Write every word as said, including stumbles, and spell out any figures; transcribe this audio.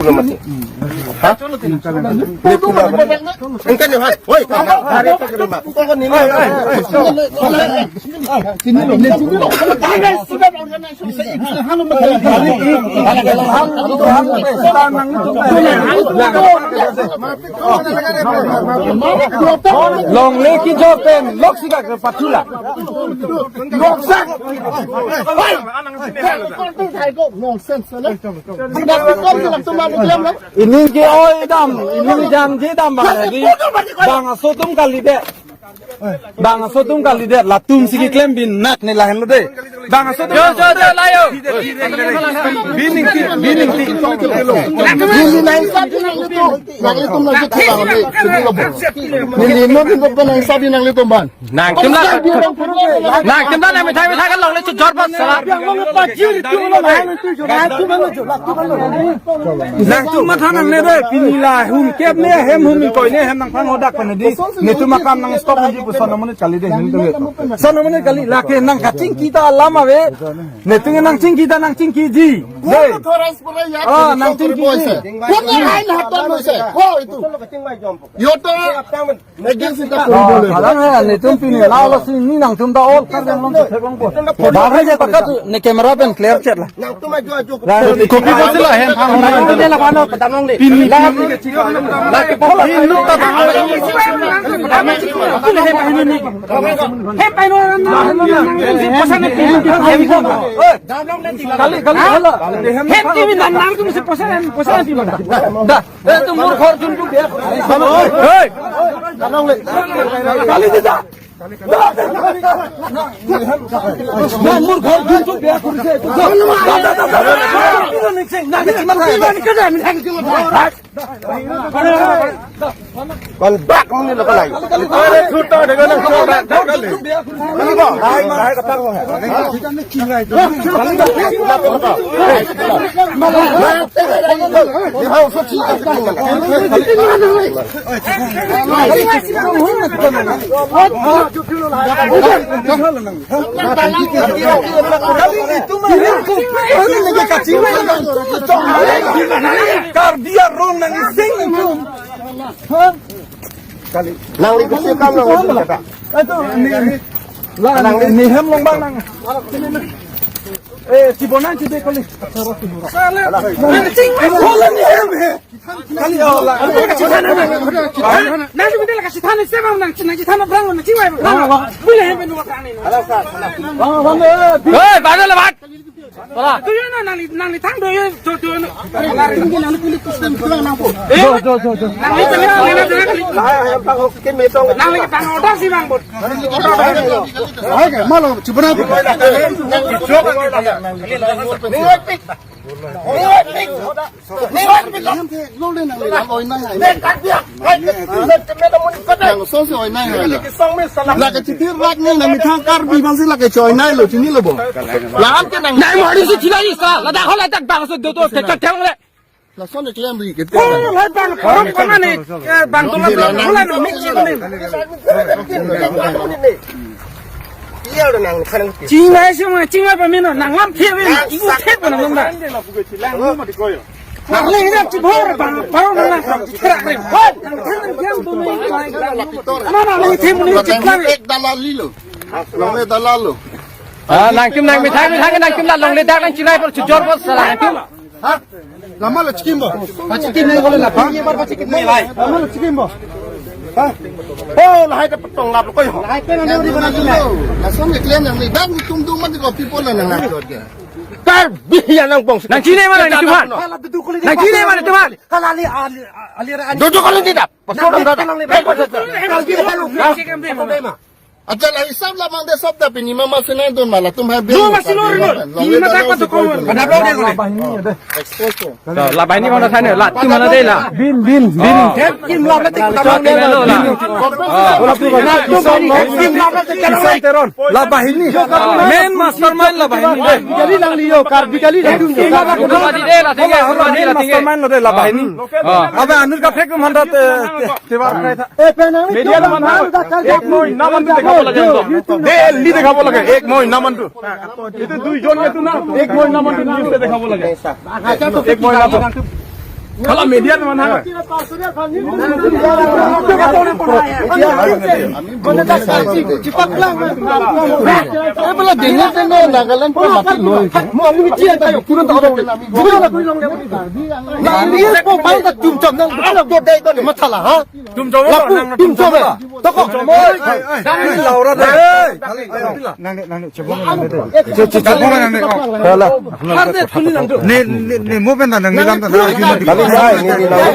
Mati. Ha? Ini pulang. Engkan ya, Han? Woi, kamu hari itu ke rumah. Engkan ini. Longle kejor pen, lok sika ke patula. Nonsense, le. Ini ke oi dam, ini jangje dam bang tadi. Bangso atum kalidet. Bangso atum kalidet, latum si keklem binak ne lahenlo de. Bangso atum. Jo, jo, jo, layo. Bining ti, bining ti. Neli nangsabi nanglitum. Nanglitum nangji pulang ne, sini lo bo. Neli mo bin bo nangsabi nanglitum ban. Nangtum la, nangtum la nang methai methai kan longle chojor bos sala. Nangtum matha nangne de, pini la hum kep ne, hem hum ingkoi ne, hem nangphan hodak pen di. Netum akam nang stop nangji pu son amonit kali de, hem tu. Son amonit kali, lake nang kachingki ta alam ave. Netum nangchingki ta nangchingkiji. De. Ah, nangchingkiji. Kota ain hatan lo se. Ko itu. Yota. Netum si ta. Kadang ya, netum pini la lo si ni nangtum ta all kar jang long thek long po. Bahar je pakat ne camera pen clear chat la. Nangtum aju aju. Kopi ko sila hem phang. Pini la ke phola. Pini nuk ta bang. Hem paino na. Pasan ne pini. Kali kali hala. Hem ti nang nangtum si pasan pasan ti mana. Da. Eh, tu mur khor jun tu dia. Hei. Kali dia. Na mur khor jun tu dia kursi tu. Kon bak muni lo kalai. Are chuta de gana chuta. Kali ba? Hai, hai, kata ko hai. Karbi arong nang ising. Nangli kusi kam nang itu kata. Itu ni, ni. La nang ni hem long bang nang. Eh, chibonang chibe kali. Nang ching, eh, bola ni hem he. Kali, oh, la. Nang tu bidal kasi thani se bang nang ching, nang ching thana brang nang ching wai brang. Bila hem benu thani. Bang, bang, eh. Hei, bang, la bat. Wala. Tu yo na nangli, nangli thang do yo, tu, tu yo na. Nangli tinggi nangli kulit kustem tu nang po. Eh? Jo, jo, jo, jo. Nangli tinggi nangli nangli. Nangli tang order si bang bot. Hai ke, malo, chibra. Ni wai pik. Ni wai pik. Ni wai pik. Lo le nangli oi nai hai. Ni kat dia. Hai ke, ni kat dia. Nang so si oi nai hai la. Lake chitir rak ni nang methang Karbi bang si lake choi nai lo chini lo bo. Lam ke nang. Nang mari si chila isa. Ladak ho ladak bangso do to tek tek thang le. Lason de klem ri ke. Oh, lai bang korom kona ni. Eh, bang to la bang hola no mik chini. Iya udah nang kan. Ching nai si ma ching nai pa mino nang lam thie wi. Ibu thie pa nang da. Nang le ina chibor bang, parong nang nang, chithera krim. Hoi, nang thang nang kiam tu nang, nang nang nang thim nang chiplang. Ek dalal li lo. Longle dalal lo. Ah, nangtum nang methai methai nangtum la longle dak nang chilai por chujor por sala nangtum. Ha? Lama lo chikim bo. Pachikim nai bole la. Ha? Ye bar pachikim nai lai. Lama lo chikim bo. Ha? Oh, lahai ta petong lap lo koi ho. Lahai pe nang di bana chilai. Lason ye klem nang ni bang tum dum man ko people nang nang jot ke. Karbi ya nang bong. Nang chine mana ni tuhan? Nang chine mana tuhan? Halali ali ali. Dodo kalau tidak. Pasal orang dodo. Aja la hisab la mangde sob da pini mama sene don mala tum hai. Lo masih lo rin. Ini mata apa tu kau? Pada blog dia. Exposure. To, la bahini mana sana? La, tu mana deh la? Bin, bin, bin. Oh. Kim la berarti kita. Chot na lo la. Oh. Kim la berarti kita. Kisan Teron. La bahini. Main mastermind la bahini deh. Jadi nang liyo, Karbi kali dah. Kim la berarti kita. Main mastermind lo deh la bahini. Oh. Abe anur ka phek manda te, te, te war kai tha. Eh, penang media teman, ha? Ek moi naman tu dekha bo lage. Daily dekha bo lage, ek moi naman tu. Itu dui jon itu na, ek moi naman tu news dekha bo lage. Ek moi naman. Kalau media teman ha. Ebola dene dene Nagaland pura mati loi. Mo ami bichi tayo, turun tayo. Turun tayo. Na ini ko pai ta tum chom nang, ko dai ko mathala ha. Tum chom, lapu, nang tum chom. Toko. Oi, oi, oi. Laura dai. Nang, nang, chebong nang de. Che, che, chebong nang de. Hala. Har de thuni nang do. Ne, ne, ne, mo pen ta nang ni lam ta. Lalu sai, ne, ne, lalu.